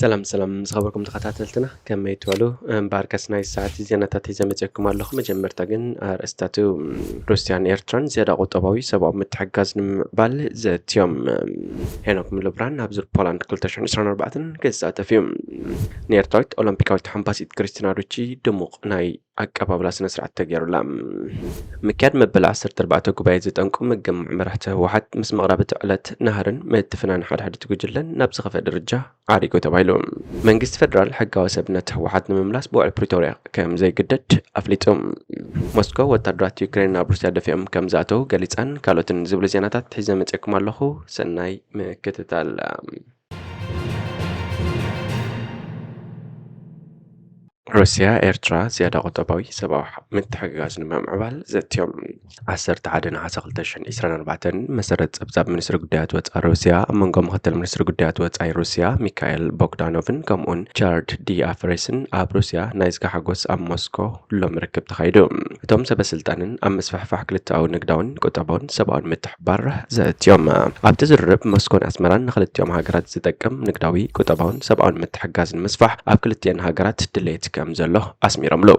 ሰላም ሰላም ዝኸበርኩም ተኸታተልትና፣ ከመይ ትበሉ? እምበኣርከስ ናይ ሰዓት ዜናታት ሒዘ መፂአኩም ኣለኹ። መጀመርታ ግን ኣርእስታቱ። ሩስያን ኤርትራን ዝያዳ ቁጠባዊ ሰብኣዊ ምትሕግጋዝ ንምምዕባል ዘትዮም። ሄኖክ ምሉብራን ኣብ ዙር ፖላንድ ክልተ ሽሕን ዕስራን ኣርባዕተን ክሳተፍ እዩ። ንኤርትራዊት ኦሎምፒካዊት ሓምባሲት ክርስቲና ሩቺ ድሙቕ ናይ ኣቀባብላ ስነ ስርዓት ተገይሩላ። ምክያድ መበል ዓሰርተ ኣርባዕተ ጉባኤ ዝጠንቁ ምግምዕ መራሕቲ ህወሓት ምስ መቕረቢ እቲ ዕለት ናህርን ምትፍናን ሓድሓዲት ጉጅለን ናብ ዝኸፍአ ደረጃ ዓሪጉ ተባሂሉ። መንግስቲ ፌደራል ሕጋዊ ሰብነት ህወሓት ንምምላስ ብውዕል ፕሪቶርያ ከም ዘይግደድ ኣፍሊጡ። ሞስኮ ወታደራት ዩክሬን ናብ ሩስያ ደፊኦም ከም ዝኣተው ገሊጻን ካልኦትን ዝብሉ ዜናታት ሒዘ መጺእኩም ኣለኹ። ሰናይ ምክትታል። ሩስያ ኤርትራ ዝያዳ ቁጠባዊ ሰብኣዊ ምትሕግጋዝ ንምምዕባል ዘትዮም። ዓሰርተ ሓደ ነሓሰ ክልተ ሽሕን ዕስራን ኣርባዕተን መሰረት ጸብጻብ ሚኒስትሪ ጉዳያት ወጻኢ ሩስያ፣ ኣብ መንጎ ምክትል ሚኒስትሪ ጉዳያት ወጻኢ ሩስያ ሚካኤል ቦግዳኖቭን ከምኡውን ቻርድ ዲ ኣፍሬስን ኣብ ሩስያ ናይ ዝጋ ሓጎስ ኣብ ሞስኮ ሎም ርክብ ተኻይዱ። እቶም ሰበ ስልጣንን ኣብ ምስፍሕፋሕ ክልተኣዊ ንግዳውን ቁጠባውን ሰብኣውን ምትሕባር ዘእትዮም። ኣብቲ ዝርርብ ሞስኮን ኣስመራን ንክልቲኦም ሃገራት ዝጠቅም ንግዳዊ፣ ቁጠባውን ሰብኣውን ምትሕጋዝ ንምስፋሕ ኣብ ክልቲኤን ሃገራት ድሌት ከም ዘሎ ኣስሚሮምሉ።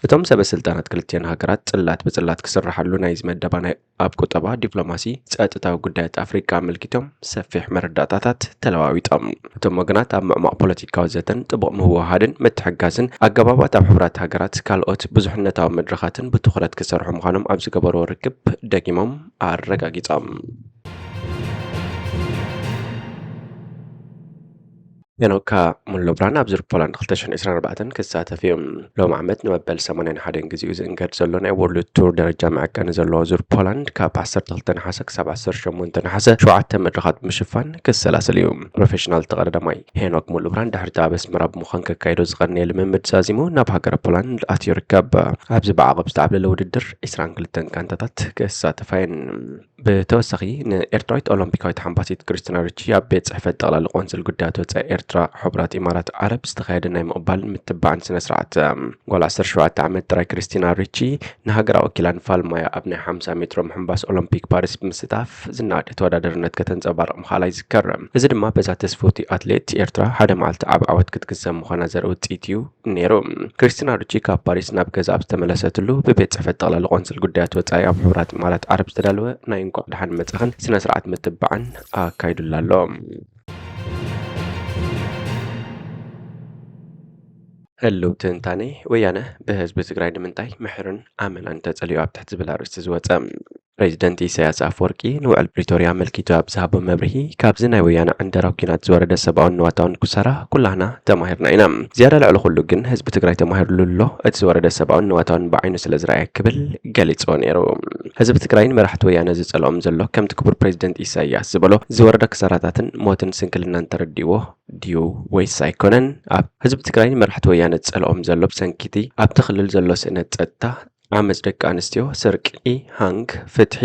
እቶም ሰበ ስልጣናት ክልቲኤን ሃገራት ጽላት ብጽላት ክስርሓሉ ናይ ዝመደባ ናይ ኣብ ቁጠባ፣ ዲፕሎማሲ፣ ጸጥታዊ ጉዳያት ኣፍሪቃ ኣመልኪቶም ሰፊሕ መረዳእታታት ተለዋዊጦም። እቶም ወገናት ኣብ ምዕማቕ ፖለቲካዊ ዘተን ጥቡቕ ምውህሃድን ምትሕጋዝን ኣገባባት ኣብ ሕቡራት ሃገራት ካልኦት ብዙሕነታዊ መድረኻትን ብትኹረት ክሰርሑ ምዃኖም ኣብ ዝገበርዎ ርክብ ደጊሞም ኣረጋጊጾም። ሄኖካ ሙሉብራን ኣብ ዙር ፖላንድ ክልተ ሽሕን ዕስራን ኣርባዕተን ክሳተፍ እዩ። ሎም ዓመት ንመበል ሰማንያን ሓደን ግዜኡ ዝእንገድ ዘሎ ናይ ወርልድ ቱር ደረጃ መዐቀኒ ዘለዎ ዙር ፖላንድ ካብ ዓሰርተ ክልተ ነሓሰ ክሳብ ዓሰርተ ሸሞንተ ነሓሰ ሸውዓተ መድረኻት ብምሽፋን ክሰላሰል እዩ። ፕሮፌሽናል ተቐዳዳማይ ሄኖክ ሙሉብራን ድሕሪቲ ኣብ ኣስመራ ብምዃን ከካይዶ ዝቐነየ ልምምድ ዛዚሙ ናብ ሃገረ ፖላንድ ኣትዩ ይርከብ። ኣብዚ ብዓቐብ ዝተዓብለለ ውድድር ዕስራን ክልተን ጋንታታት ክሳተፋ እየን። ብተወሳኺ ንኤርትራዊት ኦሎምፒካዊት ሓምባሲት ክርስቲና ሪቺ ኣብ ቤት ጽሕፈት ጠቕላሊ ቆንስል ጉዳያት ወጻኢ ኤርትራ ሕቡራት ኢማራት ዓረብ ዝተኻየደ ናይ ምቕባልን ምትብባዕን ስነ ስርዓት። ጓል ዓሰርተ ሸውዓተ ዓመት ጥራይ ክርስቲና ሪቺ ንሃገራ ወኪላ ንፋልማያ ኣብ ናይ ሓምሳ ሜትሮ ምሕንባስ ኦሎምፒክ ፓሪስ ብምስታፍ ዝነኣድ ተወዳዳርነት ከተንጸባርቕ ምኽኣላ ይዝከር። እዚ ድማ በዛ ተስፍውቲ ኣትሌት ኤርትራ ሓደ መዓልቲ ዓቢ ዓወት ክትግዘም ምዃና ዘርኢ ውጽኢት እዩ ነይሩ። ክርስቲና ሩቺ ካብ ፓሪስ ናብ ገዛ ኣብ ዝተመለሰትሉ ብቤት ጽሕፈት ጠቕላሊ ቆንስል ጉዳያት ወጻኢ ኣብ ሕቡራት ኢማራት ዓረብ ዝተዳለወ ናይ እንቋዕ ደሓን መጻኽን ስነ ስርዓት ምትብባዕን ኣካይዱላ ኣሎ። ህልው ትንታኔ። ወያነ ብህዝቢ ትግራይ ንምንታይ ምሕርን ኣመናን ተጸሊኡ ኣብ ትሕቲ ዝብል ኣርእስቲ ዝወጸ። ፕሬዚደንት ኢሳያስ ኣፈወርቂ ንውዕል ፕሪቶርያ ኣመልኪቱ ኣብ ዝሃቦ መብርሂ፣ ካብዚ ናይ ወያነ ዕንደራዊ ኲናት ዝወረደ ሰብኣውን ንዋታውን ኩሳራ ኩላህና ተማሂርና ኢና። ዝያዳ ልዕሊ ኩሉ ግን ህዝቢ ትግራይ ተማሂርሉ ኣሎ፣ እቲ ዝወረደ ሰብኣውን ንዋታውን ብዓይኑ ስለ ዝረኣየ ክብል ገሊጽዎ ነይሩ። ህዝቢ ትግራይ ንመራሕቲ ወያነ ዝጸልኦም ዘሎ፣ ከምቲ ክቡር ፕሬዚደንት ኢሳያስ ዝበሎ፣ ዝወረደ ክሳራታትን ሞትን ስንክልናን ተረዲእዎ ድዩ ወይስ ኣይኮነን? ኣብ ህዝቢ ትግራይ ንመራሕቲ ወያነ ዝጸልኦም ዘሎ ብሰንኪቲ ኣብቲ ክልል ዘሎ ስእነት ጸጥታ፣ ዓመጽ ደቂ ኣንስትዮ፣ ስርቂ፣ ሃንግ፣ ፍትሒ፣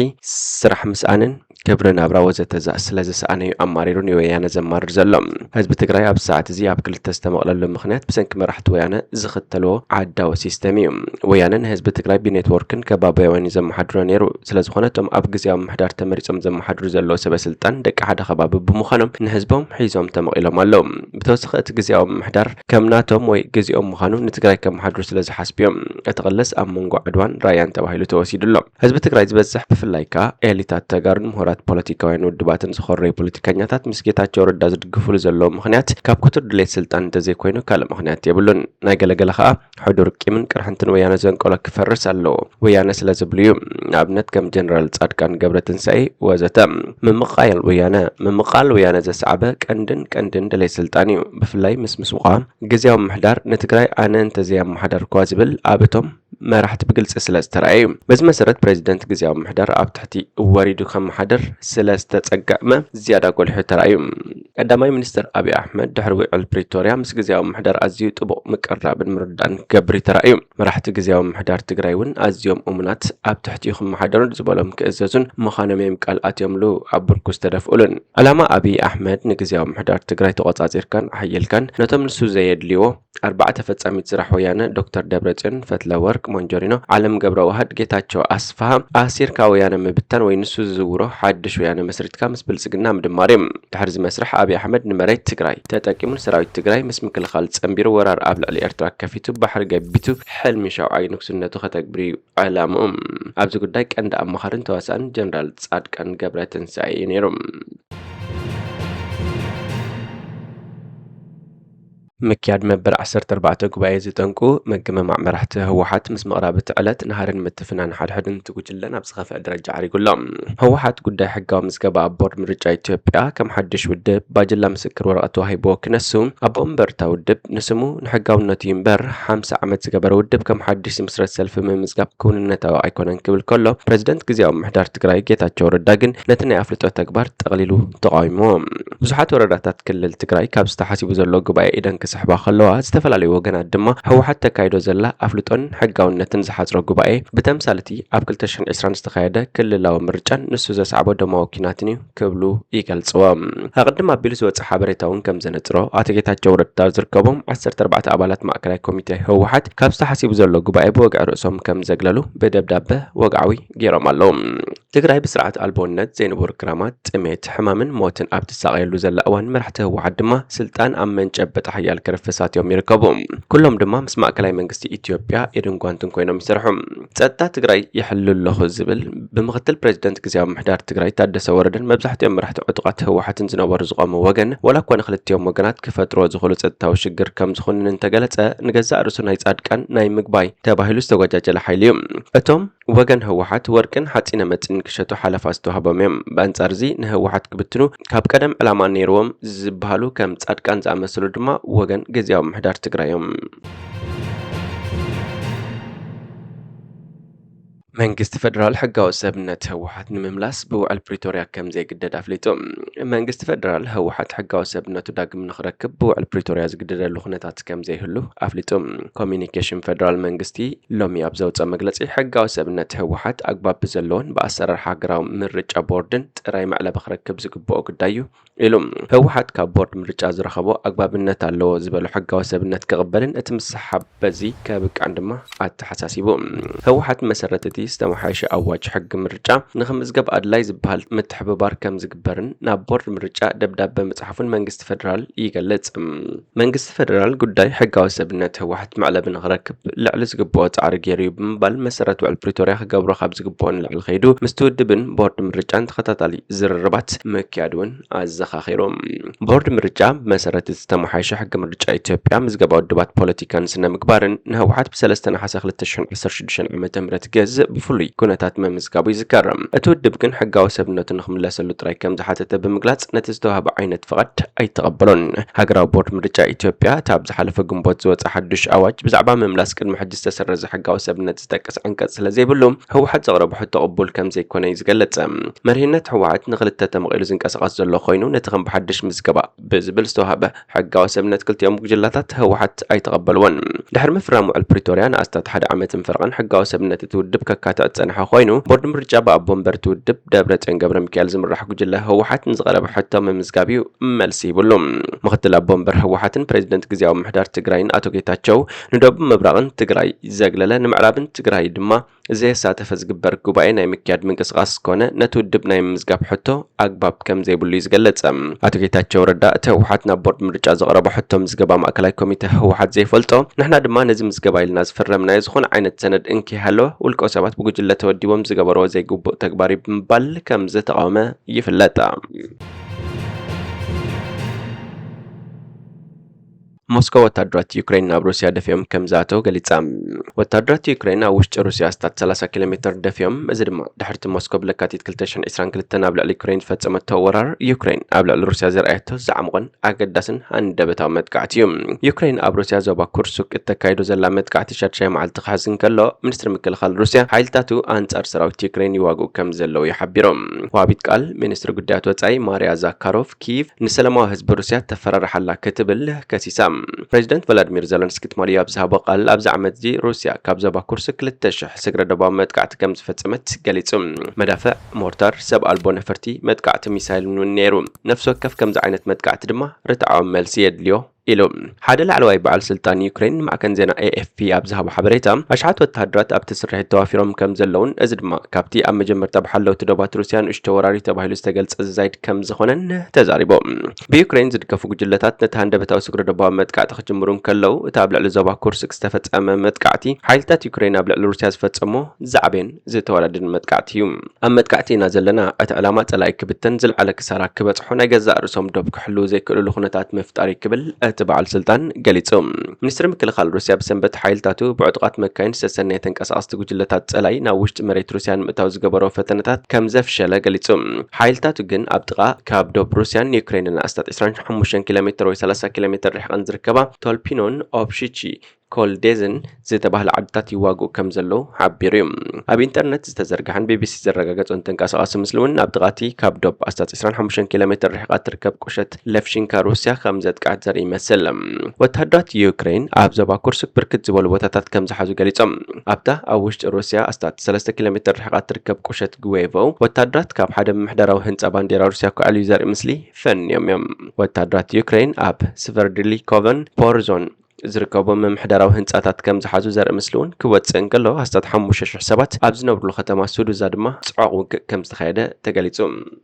ስራሕ ምስኣንን ክብሪ ናብራ ወዘተ ዛ-፣ ስለ ዝሰኣነ እዩ ኣማሪሩ ንወያነ ዘማርር ዘሎ። ህዝቢ ትግራይ ኣብዚ ሰዓት እዚ ኣብ ክልተ ዝተመቕለሉ ምኽንያት ብሰንኪ መራሕቲ ወያነ ዝኽተልዎ ዓዳዊ ሲስተም እዩ። ወያነ ንህዝቢ ትግራይ ብኔትወርክን ከባቢያውያን እዩ ዘመሓድሮ ነይሩ። ስለ ዝኾነ እቶም ኣብ ግዜያዊ ምምሕዳር ተመሪጾም ዘመሓድሩ ዘለዉ ሰበ ስልጣን ደቂ ሓደ ከባቢ ብምዃኖም ንህዝቦም ሒዞም ተመቒሎም ኣለዉ። ብተወሳኺ እቲ ግዜያዊ ምምሕዳር ከም ናቶም ወይ ግዜኦም ምዃኑ ንትግራይ ከመሓድሩ ስለ ዝሓስቡ እዮም። እቲ ቅልስ ኣብ መንጎ ዓድዋን ራያን ተባሂሉ ተወሲዱ ኣሎ። ህዝቢ ትግራይ ዝበዝሕ፣ ብፍላይ ከኣ ኤሊታት ተጋሩን ምሁራት ፖለቲካውያን ውድባትን ዝኾረዩ ፖለቲከኛታት ምስ ጌታቸው ረዳ ዝድግፉሉ ዘለዉ ምኽንያት ካብ ክቱር ድሌት ስልጣን እንተዘይኮይኑ ካልእ ምኽንያት የብሉን። ናይ ገለገለ ከኣ ሕዱር ቂምን ቅርሕንትን ወያነ ዘንቀሎ ክፈርስ ኣለዎ ወያነ ስለ ዝብሉ እዩ። ንኣብነት ከም ጀነራል ጻድቃን ገብረትንሳኤ ወዘተ። ምምቓል ወያነ፣ ምምቓል ወያነ ዘስዓበ ቀንድን ቀንድን ድሌት ስልጣን እዩ። ብፍላይ ምስ ምስውኻ ግዜያዊ ምምሕዳር ንትግራይ ኣነ እንተዘይኣመሓደርኩዋ ዝብል ኣብ እቶም መራሕቲ ብግልጺ ስለ ዝተረኣየ እዩ። በዚ መሰረት ፕሬዚደንት ግዜያዊ ምምሕዳር ኣብ ትሕቲ ወሪዱ ከመሓድር ስለ ዝተጸገመ ዝያዳ ጎሊሑ ተራእዩ። ቀዳማይ ሚኒስትር ኣብይ ኣሕመድ ድሕሪ ውዕል ፕሪቶርያ ምስ ግዜያዊ ምምሕዳር ኣዝዩ ጥቡቕ ምቅርራብን ምርድዳእን ክገብር እዩ ተራእዩ። መራሕቲ ግዜያዊ ምምሕዳር ትግራይ እውን ኣዝዮም እሙናት ኣብ ትሕቲኡ ክመሓደሩን ዝበሎም ክእዘዙን ምዃኖም እዮም ቃል ኣትዮምሉ ኣብ ብርኩ ዝተደፍኡሉን። ዕላማ ኣብይ ኣሕመድ ንግዜያዊ ምምሕዳር ትግራይ ተቖጻጺርካን ኣሕይልካን ነቶም ንሱ ዘየድልይዎ ኣርባዕተ ፈጻሚት ስራሕ ወያነ ዶክተር ደብረጽዮን ፈትለወርቅ፣ ሞንጆሪኖ፣ ዓለም ገብረ ዋህድ፣ ጌታቸው ኣስፍሃ፣ ኣሲርካ ወያነ ምብታን ወይ ንሱ ዝዝውሮ ሓድሽ ወያነ መስሪትካ ምስ ብልጽግና ምድማር እዩ። ድሕሪ እዚ መስርሕ ኣብይ ኣሕመድ ንመሬት ትግራይ ተጠቂሙ ንሰራዊት ትግራይ ምስ ምክልኻል ጸንቢሩ ወራር ኣብ ልዕሊ ኤርትራ ከፊቱ ባሕሪ ገቢቱ ሕልሚ ሻውዓይ ንግስነቱ ከተግብር እዩ ዕላምኡ። ኣብዚ ጉዳይ ቀንዲ ኣማኻርን ተዋሳእን ጀነራል ጻድቃን ገብረ ትንሳኤ እዩ ነይሩ። ምክያድ መበል ዓሰርተ ኣርባዕተ ጉባኤ ዝጠንቁ ምግምማዕ መራሕቲ ህወሓት ምስ ምቕራብ እቲ ዕለት ናህርን ምትፍናን ሓድሕድን እቲ ጉጅለ ናብ ዝኸፍአ ደረጃ ዓሪጉ ኣሎ። ህወሓት ጉዳይ ሕጋዊ ምዝገባ ኣብ ቦርድ ምርጫ ኢትዮጵያ ከም ሓድሽ ውድብ ባጅላ ምስክር ወረቐት ተዋሂብዎ ክነሱ፣ ኣቦ ወንበር እታ ውድብ ንስሙ ንሕጋውነቱ እዩ እምበር ሓምሳ ዓመት ዝገበረ ውድብ ከም ሓድሽ ዝምስረት ሰልፊ ምምዝጋብ ክውንነታዊ ኣይኮነን ክብል ከሎ፣ ፕሬዚደንት ግዝያዊ ምምሕዳር ትግራይ ጌታቸው ረዳ ግን ነቲ ናይ ኣፍልጦ ተግባር ጠቕሊሉ ተቓዊምዎ። ብዙሓት ወረዳታት ክልል ትግራይ ካብዚ ተሓሲቡ ዘሎ ጉባኤ ኢደን ክስሕባ ከለዋ፣ ዝተፈላለዩ ወገናት ድማ ህወሓት ተካይዶ ዘላ ኣፍልጦን ሕጋውነትን ዝሓጽሮ ጉባኤ ብተምሳልቲ ኣብ ክልተ ሽሕን ዕስራን ዝተኻየደ ክልላዊ ምርጫን ንሱ ዘስዓቦ ደማዊ ኲናትን እዩ ክብሉ ይገልጽዎ። ኣቐድም ኣቢሉ ዝወጸ ሓበሬታ እውን ከም ዘነጽሮ፣ ኣቶ ጌታቸው ረዳ ዝርከቦም ዓሰርተ ኣርባዕተ ኣባላት ማእከላይ ኮሚቴ ህወሓት ካብዚ ተሓሲቡ ዘሎ ጉባኤ ብወግዒ ርእሶም ከም ዘግለሉ ብደብዳበ ወግዓዊ ገይሮም ኣለዉ። ትግራይ ብስርዓት ኣልቦነት፣ ዘይንቡር ክራማት፣ ጥሜት፣ ሕማምን ሞትን ኣብ ትሳቐየሉ ዘላ እዋን፣ መራሕቲ ህወሓት ድማ ስልጣን ኣብ መንጨበጥ ሓያል ክርፍሳት እዮም ይርከቡ። ኩሎም ድማ ምስ ማእከላይ መንግስቲ ኢትዮጵያ ኢድን ጓንትን ኮይኖም ይሰርሑ። ጸጥታ ትግራይ ይሕሉ ኣለኹ ዝብል ብምክትል ፕሬዚደንት ግዝያዊ ምምሕዳር ትግራይ ታደሰ ወረደን መብዛሕትኦም መራሕቲ ዕጡቓት ህወሓትን ዝነበሩ ዝቖመ ወገን፣ ዋላ እኳ ንክልቲኦም ወገናት ክፈጥሮ ዝኽእሉ ጸጥታዊ ሽግር ከም ዝኾንን እንተገለጸ፣ ንገዛእ ርእሱ ናይ ጻድቃን ናይ ምግባይ ተባሂሉ ዝተወጃጀለ ሓይሊ እዩ። እቶም ወገን ህወሓት ወርቅን ሓፂነ መፂን ክሸጡ ሓለፋ ዝተዋህቦም እዮም። ብኣንፃር እዚ ንህወሓት ክብትኑ ካብ ቀደም ዕላማ ነይርዎም ዝበሃሉ ከም ፃድቃን ዝኣመሰሉ ድማ ወገን ግዝያዊ ምምሕዳር ትግራይ እዮም። መንግስቲ ፌደራል ሕጋዊ ሰብነት ህወሓት ንምምላስ ብውዕል ፕሪቶርያ ከም ዘይግደድ ኣፍሊጡ። መንግስቲ ፌደራል ህወሓት ሕጋዊ ሰብነቱ ዳግም ንክረክብ ብውዕል ፕሪቶርያ ዝግደደሉ ኩነታት ከም ዘይህሉ ኣፍሊጡ። ኮሚኒኬሽን ፌደራል መንግስቲ ሎሚ ኣብ ዘውፀኦ መግለፂ፣ ሕጋዊ ሰብነት ህወሓት ኣግባብ ብዘለዎን ብኣሰራርሓ ሃገራዊ ምርጫ ቦርድን ጥራይ መዕለቢ ክረክብ ዝግብኦ ጉዳይ እዩ ኢሉ። ህወሓት ካብ ቦርድ ምርጫ ዝረኸቦ ኣግባብነት ኣለዎ ዝበሎ ሕጋዊ ሰብነት ክቕበልን እቲ ምስሓብ በዚ ከብቅዕን ድማ ኣተሓሳሲቡ። ህወሓት መሰረት እቲ ዝተመሓየሸ ኣዋጅ ሕጊ ምርጫ ንክምዝገብ ኣድላይ ዝበሃል ምትሕብባር ከም ዝግበርን ናብ ቦርድ ምርጫ ደብዳበ ምፅሓፉን መንግስቲ ፌደራል ይገልጽ። መንግስቲ ፌደራል ጉዳይ ሕጋዊ ሰብነት ህወሓት መዕለቢ ንክረክብ ልዕሊ ዝግብኦ ጻዕሪ ገይሩ እዩ ብምባል፣ መሰረት ውዕል ፕሪቶርያ ክገብሮ ካብ ዝግብኦ ንላዕሊ ከይዱ ምስቲ ውድብን ቦርድ ምርጫን ተኸታታሊ ዝርርባት ምክያድ እውን ኣዘኻኺሩ። ቦርድ ምርጫ ብመሰረት እቲ ዝተመሓየሸ ሕጊ ምርጫ ኢትዮጵያ፣ ምዝገባ ውድባት ፖለቲካን ስነ ምግባርን ንህወሓት ብሰለስተ ነሓሰ ክልተ ሽሕን ዓሰርተ ሽዱሽተን ዓመተ ምህረት ገዝ ብፍሉይ ኩነታት ምምዝጋቡ ይዝከር። እቲ ውድብ ግን ሕጋዊ ሰብነቱ ንክምለሰሉ ጥራይ ከም ዝሓተተ ብምግላጽ፣ ነቲ ዝተዋህበ ዓይነት ፍቓድ ኣይተቐበሎን። ሃገራዊ ቦርድ ምርጫ ኢትዮጵያ፣ እቲ ኣብ ዝሓለፈ ግንቦት ዝወጸ ሓዱሽ ኣዋጅ ብዛዕባ ምምላስ ቅድሚ ሕጂ ዝተሰረዘ ሕጋዊ ሰብነት ዝጠቅስ ዓንቀጽ ስለ ዘይብሉ፣ ህወሓት ዘቕረቦ ሕቶ ቅቡል ከም ዘይኮነ እዩ ዝገለጸ። መሪሕነት ህወሓት ንክልተ ተመቒሉ ዝንቀሳቐስ ዘሎ ኮይኑ፣ ነቲ ከም ብሓድሽ ምዝገባ ብዝብል ዝተዋህበ ሕጋዊ ሰብነት ክልቲኦም ጉጅላታት ህወሓት ኣይተቐበልዎን። ድሕሪ ምፍራም ውዕል ፕሪቶርያ ንኣስታት ሓደ ዓመትን ፈረቓን ሕጋዊ ሰብነት እቲ ውድብ ከካትዕ ዝጸንሐ ኮይኑ፣ ቦርድ ምርጫ ብኣቦ ወንበር እቲ ውድብ ደብረጽዮን ገብረ ሚካኤል ዝምራሕ ጉጅለ ህወሓት ንዝቐረበ ሕቶ ምምዝጋብ እዩ መልሲ ይብሉ። ምክትል ኣቦ ወንበር ህወሓትን ፕሬዚደንት ግዝያዊ ምምሕዳር ትግራይን ኣቶ ጌታቸው፣ ንደቡብ ምብራቕን ትግራይ ዘግለለ፣ ንምዕራብን ትግራይ ድማ ዘየሳተፈ ዝግበር ጉባኤ ናይ ምክያድ ምንቅስቓስ ኮነ ነቲ ውድብ ናይ ምምዝጋብ ሕቶ ኣግባብ ከም ዘይብሉ እዩ ዝገለጸ። ኣቶ ጌታቸው ረዳ፣ እቲ ህወሓት ናብ ቦርድ ምርጫ ዘቕረቦ ሕቶ ምዝገባ ማእከላይ ኮሚተ ህወሓት ዘይፈልጦ፣ ንሕና ድማ ነዚ ምዝገባ ኢልና ዝፈረምናዮ ዝኾነ ዓይነት ሰነድ እንከይሃለወ፣ ውልቀ ሰባት ብጉጅለ ተወዲቦም ዝገበርዎ ዘይግቡእ ተግባር እዩ ብምባል ከም ዝተቓወመ ይፍለጥ። ሞስኮ ወታደራት ዩክሬን ናብ ሩስያ ደፊኦም ከም ዝኣተው ገሊጻ። ወታደራት ዩክሬን ኣብ ውሽጢ ሩስያ ኣስታት ሰላሳ ኪሎ ሜትር ደፊኦም፣ እዚ ድማ ድሕርቲ ሞስኮ ብለካቲት ክልተ ሽሕን ዕስራን ክልተን ኣብ ልዕሊ ዩክሬን ዝፈጸመቶ ወራር፣ ዩክሬን ኣብ ልዕሊ ሩስያ ዘርኣየቶ ዝዓምቖን ኣገዳስን ሃንደበታዊ መጥቃዕቲ እዩ። ዩክሬን ኣብ ሩስያ ዞባ ኩርሱክ እተካይዶ ዘላ መጥቃዕቲ ሻድሻይ መዓልቲ ክሕዝ እንከሎ፣ ሚኒስትሪ ምክልኻል ሩስያ ሓይልታቱ ኣንጻር ሰራዊት ዩክሬን ይዋግኡ ከም ዘለዉ እዩ ሓቢሮም። ወሃቢት ቃል ሚኒስትሪ ጉዳያት ወጻኢ ማርያ ዛካሮቭ፣ ኪቭ ንሰላማዊ ህዝቢ ሩስያ ተፈራርሓላ ክትብል ከሲሳ። ፕሬዚደንት ቮሎዲሚር ዘለንስኪ ትማሊ ኣብ ዝሃቦ ቃል፣ ኣብዚ ዓመት እዚ ሩስያ ካብ ዞባ ኩርስ ክልተ ሽሕ ስግረ ዶባዊ መጥቃዕቲ ከም ዝፈጸመት ገሊጹ። መዳፍዕ፣ ሞርታር፣ ሰብ ኣልቦ ነፈርቲ መጥቃዕቲ ሚሳይልን እውን ነይሩ። ነፍሲ ወከፍ ከምዚ ዓይነት መጥቃዕቲ ድማ ርትዓዊ መልሲ የድልዮ ኢሉ። ሓደ ላዕለዋይ በዓል ስልጣን ዩክሬን ንማዕከን ዜና ኤ ኤፍ ፒ ኣብ ዝሃቦ ሓበሬታ፣ ኣሽሓት ወተሃደራት ኣብቲ ስርሒት ተዋፊሮም ከም ዘለውን፣ እዚ ድማ ካብቲ ኣብ መጀመርታ ብሓለውቲ ዶባት ሩስያ ንእሽቶ ወራሪ ተባሂሉ ዝተገልጸ ዝዛይድ ከም ዝኾነን ተዛሪቡ። ብዩክሬን ዝድገፉ ጉጅለታት ነቲ ሃንደበታዊ ስግረ ዶባዊ መጥቃዕቲ ክጅምሩ እንከለዉ፣ እቲ ኣብ ልዕሊ ዞባ ኩርስክ ዝተፈጸመ መጥቃዕቲ፣ ሓይልታት ዩክሬን ኣብ ልዕሊ ሩስያ ዝፈጸሞ ዝዓበየን ዝተወዳደርን መጥቃዕቲ እዩ። ኣብ መጥቃዕቲ ኢና ዘለና። እቲ ዕላማ ጸላኢ ክብተን፣ ዝለዓለ ክሳራ ክበጽሖ፣ ናይ ገዛእ ርእሶም ዶብ ክሕልዉ ዘይክእልሉ ኩነታት ምፍጣር እዩ ክብል እቲ በዓል ስልጣን ገሊጹ። ሚኒስትሪ ምክልኻል ሩስያ ብሰንበት ሓይልታቱ ብዕጡቓት መካይን ዝተሰነየ ተንቀሳቐስቲ ጉጅለታት ጸላኢ ናብ ውሽጢ መሬት ሩስያ ንምእታው ዝገበሮ ፈተነታት ከም ዘፍሸለ ገሊጹ። ሓይልታቱ ግን ኣብ ጥቓ ካብ ዶብ ሩስያን ዩክሬንን ኣስታት ዕስራን ሓሙሽተን ኪሎ ሜትር ወይ ሰላሳ ኪሎ ሜትር ርሒቐን ዝርከባ ቶልፒኖን ኦፕሺቺ ኮልዴዝን ዝተባህለ ዓድታት ይዋግኡ ከም ዘለዉ ሓቢሩ እዩ። ኣብ ኢንተርነት ዝተዘርግሐን ቢ ቢ ሲ ዘረጋገጾን ተንቀሳቓሲ ምስሊ እውን ኣብ ጥቓቲ ካብ ዶብ ኣስታት ዕስራን ሓሙሽተን ኪሎ ሜትር ርሒቓ ትርከብ ቁሸት ለፍሺንካ ሩስያ ከም ዘጥቅዐት ዘርኢ ይመስል። ወተሃደራት ዩክሬን ኣብ ዞባ ኩርስክ ብርክት ዝበሉ ቦታታት ከም ዝሓዙ ገሊጾም። ኣብታ ኣብ ውሽጢ ሩስያ ኣስታት ሰለስተ ኪሎ ሜትር ርሒቓ ትርከብ ቁሸት ግዌቮ ወተሃደራት ካብ ሓደ ምምሕዳራዊ ህንጻ ባንዴራ ሩስያ ክዕልዩ ዘርኢ ምስሊ ፈንዮም እዮም። ወተሃደራት ዩክሬን ኣብ ስቨርድሊኮቨን ፖርዞን ዝርከቡ ምምሕዳራዊ ህንጻታት ከም ዝሓዙ ዘርኢ ምስሊ እውን ክወጽእ እንከሎ፣ ኣስታት ሓሙሽተ ሽሕ ሰባት ኣብ ዝነብሩሉ ከተማ ሱዱዛ ድማ ጽዑቕ ውግእ ከም ዝተኻየደ ተገሊጹ።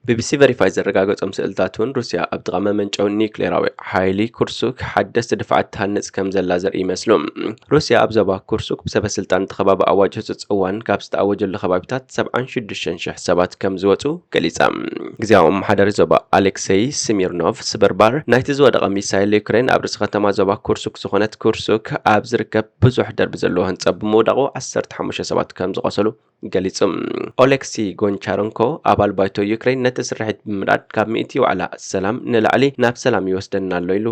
ቢ ቢ ሲ ቨሪፋይ ዘረጋገጾም ስእልታት እውን ሩስያ ኣብ ጥቓ መመንጨዊ ኒውክሌራዊ ሓይሊ ኩርሱክ ሓደስቲ ድፋዓት ትሃንጽ ከም ዘላ ዘርኢ ይመስሉ። ሩስያ ኣብ ዞባ ኩርሱክ ብሰበ ስልጣን እቲ ከባቢ ኣዋጅ ህጹጽ እዋን ካብ ዝተኣወጀሉ ከባቢታት ሰብዓን ሽዱሽተን ሽሕ ሰባት ከም ዝወጹ ገሊጻ። ግዝያዊ ኣመሓዳሪ ዞባ ኣሌክሰይ ስሚርኖቭ ስበርባር ናይቲ ዝወደቐ ሚሳይል ዩክሬን ኣብ ርእሲ ከተማ ዞባ ኩርሱክ ዝኾነት ኩርሱክ ኣብ ዝርከብ ብዙሕ ደርቢ ዘለዎ ህንጻ ብምውዳቑ ዓሰርተ ሓሙሽተ ሰባት ከም ዝቖሰሉ ገሊጹ። ኦሌክሲ ጎንቻረንኮ ኣባል ባይቶ ዩክሬን ነቲ ስርሒት ብምንዳድ ካብ ሚእቲ ዋዕላ ሰላም ንላዕሊ ናብ ሰላም ይወስደና ኣሎ ኢሉ።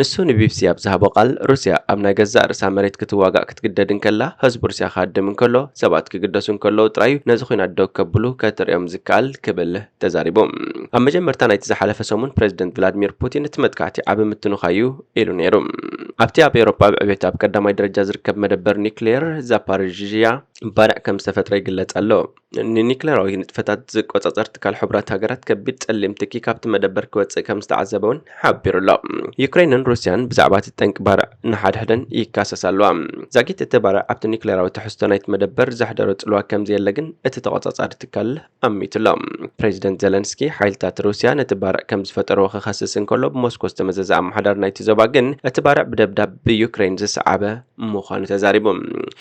ንሱ ንቢቢሲ ኣብ ዝሃቦ ቃል፣ ሩስያ ኣብ ናይ ገዛእ ርእሳ መሬት ክትዋጋእ ክትግደድ እንከላ፣ ህዝቢ ሩስያ ክሃድም እንከሎ፣ ሰባት ክግደሱ እንከለዉ ጥራይ እዩ ነዚ ኲናት ደው ከብሉ ከተርእዮም ዝከኣል ክብል ተዛሪቡ። ኣብ መጀመርታ ናይቲ ዝሓለፈ ሰሙን ፕሬዚደንት ቭላድሚር ፑቲን እቲ መጥቃዕቲ ዓቢ ምትንኻይ እዩ ኢሉ ነይሩ። ኣብቲ ኣብ ኤውሮጳ ብዕቤት ኣብ ቀዳማይ ደረጃ ዝርከብ መደበር ኒክሌር ዛፓሪዥያ ባርዕ ከም ዝተፈጥረ ይግለጽ ኣሎ። ንኒክሌራዊ ንጥፈታት ዝቆጻጸር ትካል ሕቡራት ሃገራት ከቢድ ጸሊም ትኪ ካብቲ መደበር ክወጽእ ከም ዝተዓዘበ እውን ሓቢሩ ኣሎ። ዩክሬንን ሩስያን ብዛዕባ እቲ ጠንቂ ባርዕ ንሓድሕደን ይካሰሳ ኣለዋ። ዛጊት እቲ ባርዕ ኣብቲ ኒክሌራዊ ትሕዝቶ ናይቲ መደበር ዘሕደሮ ጽልዋ ከም ዘየለ ግን እቲ ተቆጻጻሪ ትካል ኣሚቱ ኣሎ። ፕሬዚደንት ዘለንስኪ ሓይልታት ሩስያ ነቲ ባርዕ ከም ዝፈጠርዎ ክኸስስ እንከሎ፣ ብሞስኮ ዝተመዘዘ ኣመሓዳሪ ናይቲ ዞባ ግን እቲ ባርዕ ብደብዳብ ብዩክሬን ዝሰዓበ ምዃኑ ተዛሪቡ።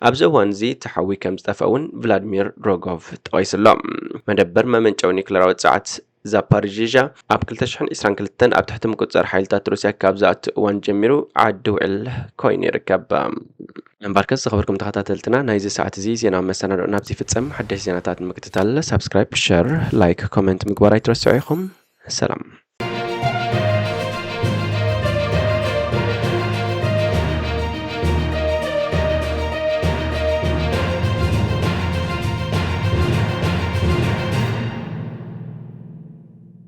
ኣብዚ እዋን እዚ እቲ ሓዊ ከም ዝጠፍአ እውን ቭላድሚር ሮጎቭ ጠቒሱ ኣሎ። መደበር መመንጨዊ ኒክሌራዊ ጸዓት ዛፓሪዥያ ኣብ ክልተ ሽሕን ዕስራን ክልተን ኣብ ትሕቲ ምቁጽጻር ሓይልታት ሩስያ ካብ ዝኣቱ እዋን ጀሚሩ ዓዲ ውዕል ኮይኑ ይርከብ። እምበርከስ ዝኸበርኩም ተኸታተልትና፣ ናይዚ ሰዓት እዚ ዜና መሰናድኦ ናብዚ ይፍጸም። ሓደሽ ዜናታት ንምክትታል ሳብስክራይብ፣ ሸር፣ ላይክ፣ ኮመንት ምግባር ኣይትረስዑ ኢኹም። ሰላም።